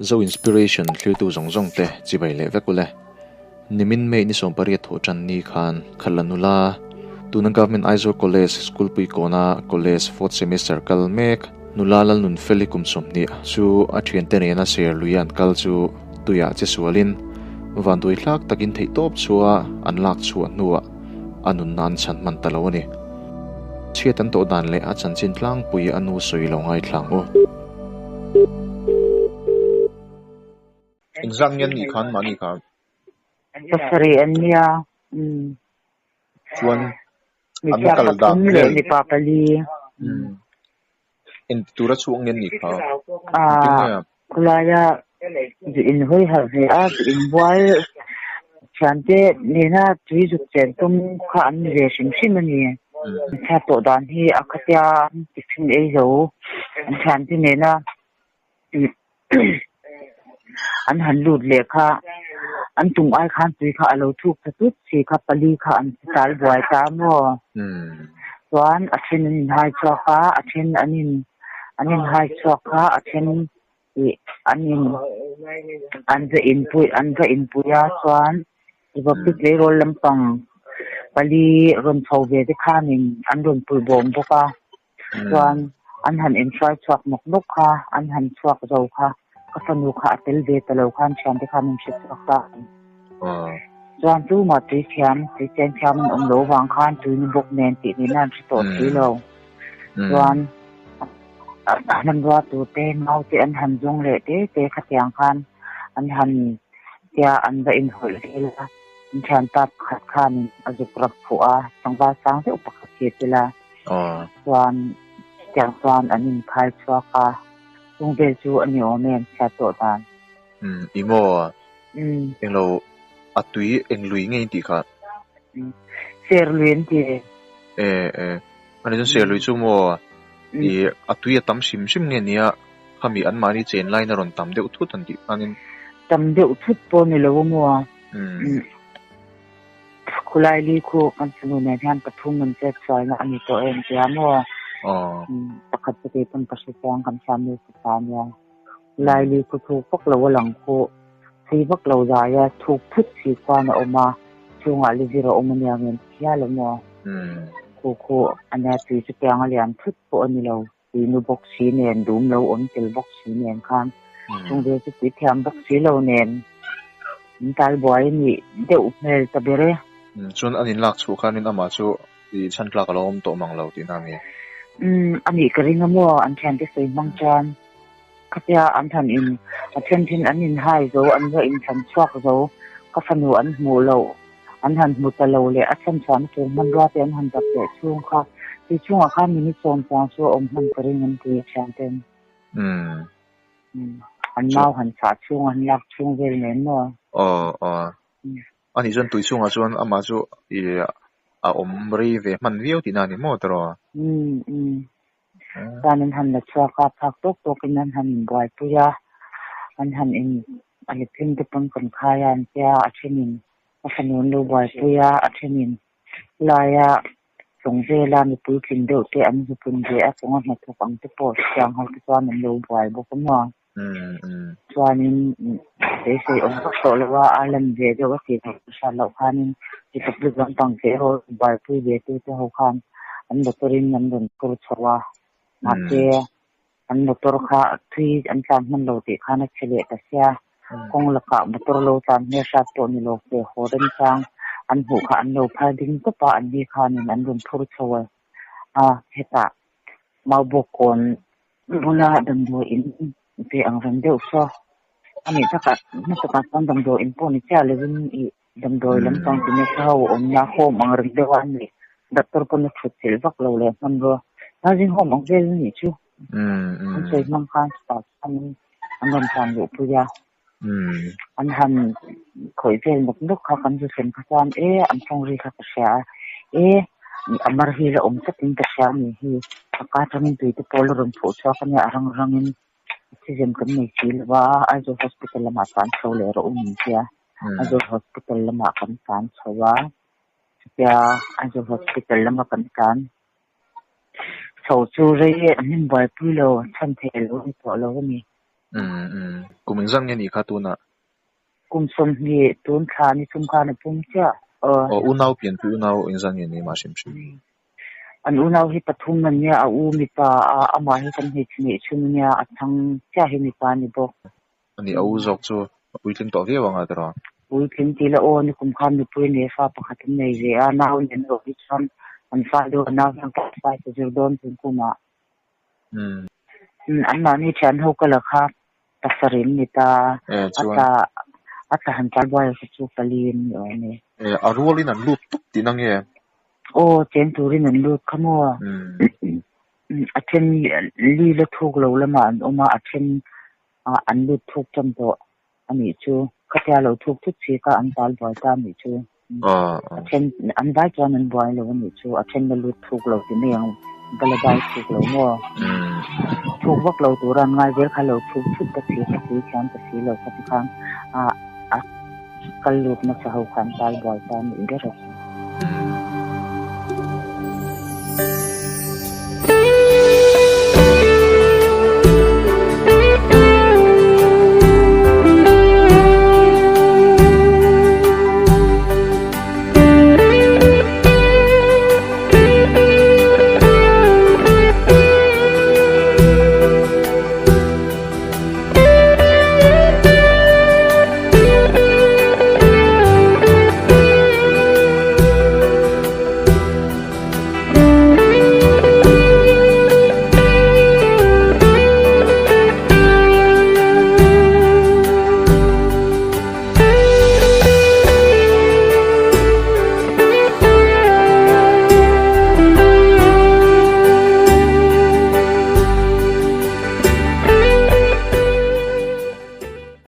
Zo Inspiration thlirtu zawng zawng te chibai leh vek ule. Nimin May ni 18 thawh tan ni khan Khatla nula tuna Government Aizawl College School Puikawna College fourth semester kal mek nula Lalnunfeli kum 20 chu a thiante nena ser lui an kal chu tuiah che sualin vanduai hlak takin theihtawp chua an lak chhuah hnuah a nunna an chhan hman ta lo a ni. Chhiat an tawh dan leh a chanchin tlangpui a nu sawi lo ngaithlang u. Engzat nge an nih khan mahni kha? Pasarih an nia. Umm. Chuan an Mipa kal dan pathum leh vel. mipa pali. Umm. Eng tura chhuak nge an nih kha? Engtin Ah, nge a? khawlaia zu in hawi harh ve a, zu in bual thiante nena tui zuk chen tum kha an ni ve hrim hrim a ni. Umm. An chhiat tawh dan hi a khatia an tiffin ei zo an thiante nena an han lut leh kha an tum ai khan tui kha a lo thuk ta tut si kha pali kha an tal buai ta maw. Umm. Chuan a then an inhai chhuak a, a then an in an inhai chhuak kha a then ih an in an va inpui an va inpui a chuan Republic tleirawl lampang pali rawn chho ve te khanin an rawn pui bawm bawk a. Chuan an han inhruai chhuak nawk nawk kha, an han chhuak zo kha, ka fanu kha a tel ve ta lo khan thiante khan an hre chhuak ta a ni. Chuan tumah tui thiam, tui cheng thiam an awm lo vang khan tui ni bawk nen tih nihna an hre tawh si lo. Chuan a hmanrua tur te, mau te an han zawng leh te te khatiang khan an han tia an va inhawlh vel a, an thianpa pakhat khanin a zuk rap phuh a, tlangval sang deuh pakhat hi a tel a. Chuan chutiang chuan an inkhai chhuak a, chung vel chu a ni awm em chhiat tawh dan. Umm i maw? Umm. Englo a tui eng lui nge in tih kha? Umm ser lui an ti. E e ani chuan ser lui chu maw i a tui a tam hrim hrim nge nia khami anmahni chen laiin a rawn tam deuh thut an tih khanin. Tam deuh thut pawh ni lo a maw? Umm. Khulai li khu kan fanu nen hian pathum an chet sualna a ni tawh em tia maw? Pakhat chu kei pawn ka hre chiang kan family fapa ania. Khulai li khu thuk vak lo a lang khu thui vak lo zai a thuk phut si khuan a awm a, chhungah li zir a awm ania ngen hial a maw? Khu khu ania tui chu tiang a lian thut pawh a ni lo. Tui nu bawk si nen, dum lo awm tel bawk si nen khan chung vel chu tui thiam bawk si lo nen min tal buai a nih deuh hmel ta ber e. Chuan an inlak chhuah khanin amah chu i chhan tlak a lo awm tawh mang lo tihna a ni. Umm a nih ka ring a maw an thiante sawi hmang chuan khatia an han in a then then an inhai zo an va inthlan chhuak zo ka fanu an hmuh loh An han hmu ta lo leh a chhan chhuahna tur hmanrua te an han dap leh chhung kha tui chhungah khan minute sawm chuang chu a awm hman ka ring an ti thian ten. An mau han chah chhung an lak chhung vel nen maw? Aw aw. Ani chuan tui chhungah chuan amah chu i a awm rei ve hman viau tihna a ni maw tiraw? Umm umm. Chuan an han la chhuak a, phak tawk tawkin an han inbuaipui a, an han in a letling te pawn kan khai a an tia, a thenin a fanu an lo buaipui a, a thenin laia tlawng vela mipui tling deuh te an zupun ve a, chunga hnathawk ang te pawh hetiang ho te chuan an lo buai bawk a maw. Chuanin beisei awm vak tawh lo a, a lan ve deuh a tih theih hriat loh khanin Republic lampang teh ho buaipui ve tu te ho khan an motor in an rawn phur chho a, mahse an motor kha thui an tlan hman lo tih khan a chhe leh ta sia, kawng lakah motor lo tlan hmel hriat pawh ni lo fe haw remchang an hmuh kha an lo phar ding tawp a, an ni khanin an rawn phur chho a, hetah Maubawk kawn bula damdawi in ve ang reng deuh saw a nih takah hmatakah chuan damdawi in pawh ni chiah lovin ih damdawi lampang ti nasa ho awmna home ang reng deuh a ni doctor pawn a thut chilh vak lo leh hmanrua nursing home ang vel a nih chu an sawi hmang khan chutah chuan an rawn tlan luh pui a an han khawih vel nawk nawk kha kan zu thlen kha chuan e an tawng ri kha ka hria a e a mar hi la awm tlat in ka hria a ni hi a ka atangin tui te pawh la rawn phuh chhuak a nia a rang rangin oxygen kan nei si lo va Aizawl hospital lamah chuan chho leh rawh u min tia. Aizawl Hospital lamah kan tlan chho a, chutia Aizawl Hospital lama kan tlan chho chu rei an inbuaipui lo, chhan theih a lo ni tawh lo a ni. Umm umm, kum engzat nge nih kha tunah? Kum 20 tun thla ni chung khan a pum chiah. Aw. Aw, unau pianpui unau engzat nge ni mah hrim hrim? An unau hi pathum an nia, a u mipa a, amah hi kan hmeichhe neih chhun a nia, a chhang chiah hi mipa a ni bawk. Ani, a u zawk chu a puitling tawh viau ang a tiraw? Puitling ti la aw, nikum khan mipui nei fa pakhat an nei ve a, nau nen erawh hi chuan an fa deuh a, nau hian class five a zir dawn tun kumah. Anmahni thian ho ka la kha pasarih an ni ta, a tla a tla han tlai buai kha chu pali an ni awm e. A rualin an lut tup tihna nge? Aw, cheng turin an lut kha maw? A then li la thuk lo lamah an awm a, a then an lut thuk tan tawh a nih chu. Khatia lo thuk thut si kha an tal buai ta a nih chu. A then an vai chuan an buai lo a nih chu. A then la lut thuk lo ti mai ang, va la dai thuk lo maw? Thuk vak lo tura an ngai zel kha lo thuk thut ta si kha pui thiam ta si lo kha tikhan a kal lut nasa ho kha an tal buai ta a nih ber a.